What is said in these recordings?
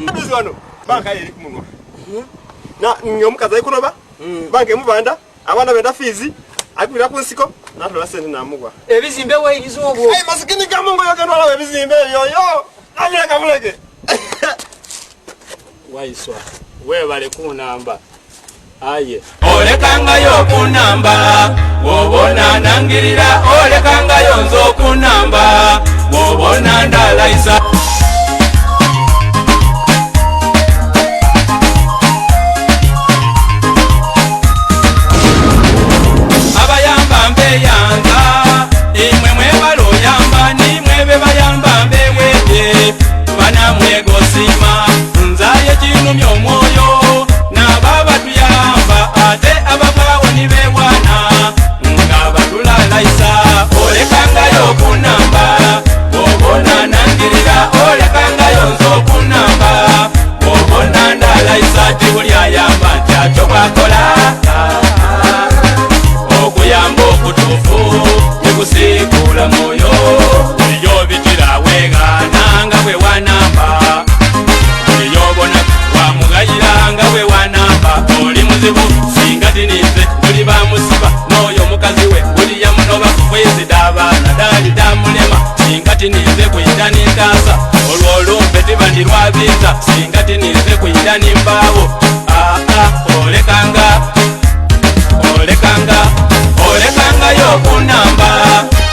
Aduzi wano banka eri kumunwa. Na omukazi ali kunoba, banka emubanda, abaana benda fiizi, akubira ku nsiko, natola sente namugwa. Ebizimbe weiriza obwo. Aye masikini ga Mungu yoke nwala ebizimbe ebyo yo. Amuleka muleke. Waiswa webale kunamba aye. Olekangayo okunamba bw'obona nangirira, olekangayo nze okunamba bw'obona ndalaisa. Abayamba mbeyanza imwe mwebala oyamba nimwe bebayamba mbewebye banamwegosima nzaye kinumya omwoyo naba batuyamba ate abavaawo nibewana nga batulalaisa. Olekangayo okunamba bw'obona nangirira, olekangayo nze okunamba bw'obona ndalaisa ti buli ayamba nti atyo bwakola. Okuyamba okutuufu tekusiikuula mwoyo, bulijjo weegaana nga bwe wanamba, bulijjo obona wamugayira nga bwe wanamba. Oli muzibu singa tininze buli bamusiba n'oyo omukazi we buli yamunoba kwezida abaana daali damulema. Singa tininze kuyita nintaasa olwo olumbe tiba ndi lwabinza, singa tininze kuyita nimbaawo. Aa olekanga olekanga olekangayo okunamba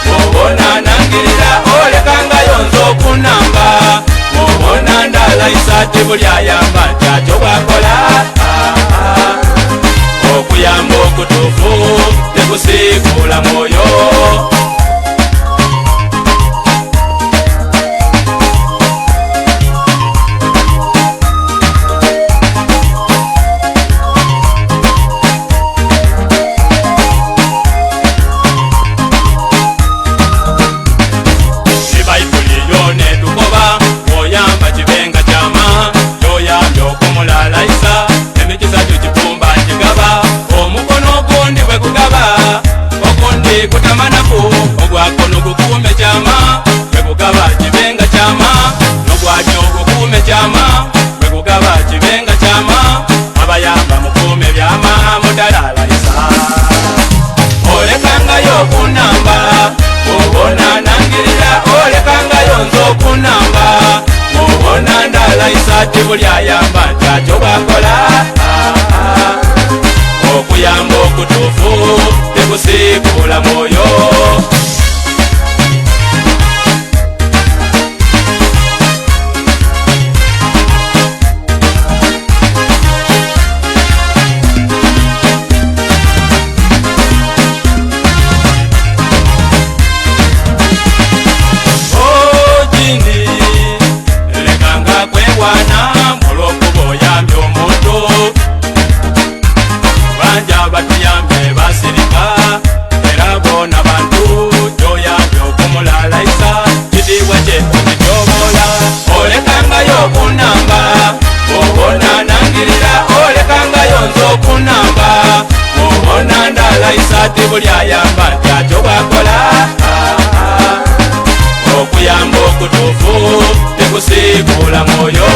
bw'obona nangirira, olekangayo nze okunamba bw'obona ndalaisa ti buli ayamba nti atyo bwakola. Okuyamba okutuufu tekusiikuula mwoyo. Bayibuli yo netukoba oyamba kibenga kyama, kyoyambye okumulalaisa emikisa gyo kipumba kigaba. Omukono ogundi bwe gugaba ogundi kutamanaku, ogwakono gukuume kyama, bwe gugaba kibenga kyama, n'ogwakyo gukuume kyama, bwe gugaba kibenga kyama. Abayamba mukuume byama mudalalaisa. Olekangayo okunamba bw'obona nangirira, olekangayo nze okunamba bw'obona ndalaisa ti buli ayamba nti atyo bwakola. Okuyamba okutuufu tekusiikuula mwoyo. Ogindi lekanga kwewana olw'okuba oyambye omuntu, banja batuyambye basirika era bona bantu. Kyoyambye okumulalaisa kitiibwa kye okityobola. Olekangayo okunamba bw'obona nangirira, olekangayo nze okunamba bw'obona ndalaisa ti buli ayamba nti atyo bwakola. Okuyamba okutuufu tekusiikuula mwoyo.